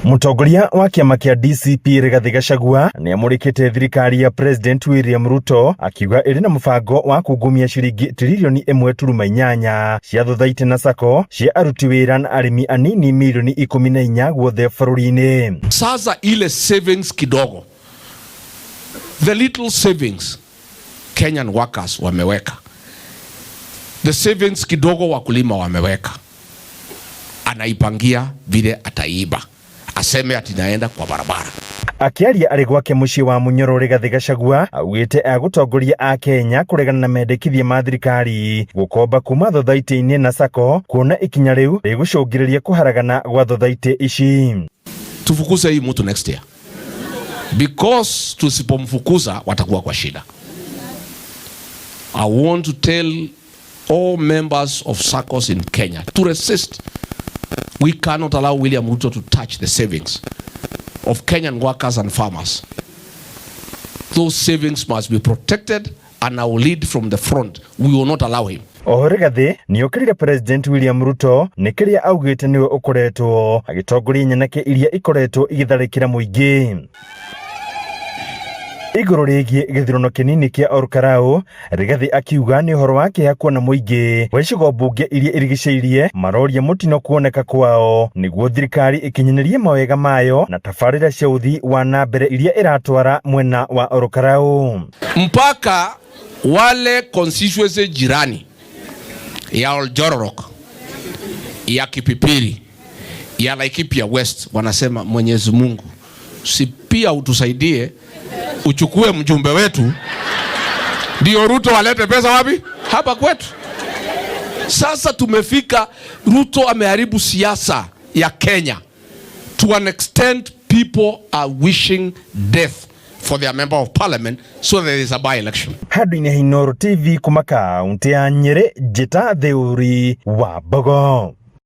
Mũtongoria wa kĩama kĩa DCP Rigathĩ Gachagua nĩamũrĩkĩte thirikari ya President William Ruto akiuga ĩrĩ na mũbango wa kungumia ciringi tiririoni 1.8 cia thothaitĩ na sacco cia aruti wĩra na arĩmi anini mirioni 14 guothe bũrũri-inĩ. Sasa ile savings kidogo, the little savings Kenyan workers wameweka, the savings kidogo wakulima wameweka, anaipangia vile ataiba, aseme ati naenda kwa barabara. Akĩaria arĩ gwake mũciĩ wa Munyoro, Rigathĩ Gachagua augĩte agũtongoria a Kenya kũregana na mendekithia ma thirikari gũkomba kuma thothaitĩ-inĩ na sacco, kuona ikinya rĩu rĩgũcũngĩrĩria kũharagana gwa thothaitĩ ici. Tufukuze hii mtu next year because tusipomfukuza watakuwa kwa shida. I want to tell all members of SACCOs in Kenya to resist. We cannot allow William Ruto to touch the savings of Kenyan workers and farmers. Those savings must be protected and I will lead from the front. We will not allow him. Oho Rigathĩ nĩokĩrire President William Ruto nĩ kĩrĩa augĩte nĩwe ũkoretwo agĩtongoria nyanake iria ikoretwo igĩtharĩkĩra mũingĩ. Igũrũ rĩgiĩ gĩthurano kĩnini kĩa Olkalau, Rigathĩ akiuga nĩ ũhoro wa kĩeha kuona mũingĩ wa icigo mbunge iria irigicĩirie maroria mũtino kuoneka kwao nĩguo thirikari ĩkinyanĩrie mawega mayo na tabarĩra cia ũthii wa na mbere iria ĩratwara mwena wa Olkalau. Mpaka wale constituency jirani ya Oljororok, ya Kipipiri, ya Laikipia West wanasema, "Mwenyezi Mungu, si pia utusaidie uchukue mjumbe wetu ndio Ruto alete pesa wapi? Hapa kwetu." Sasa tumefika, Ruto ameharibu siasa ya Kenya to an extent people are wishing death for their member of parliament so there is a by-election. Handũ-inĩ ha Inooro TV kuma kaũntĩ ya Nyĩrĩ, njĩta Theuri wa Mbogo.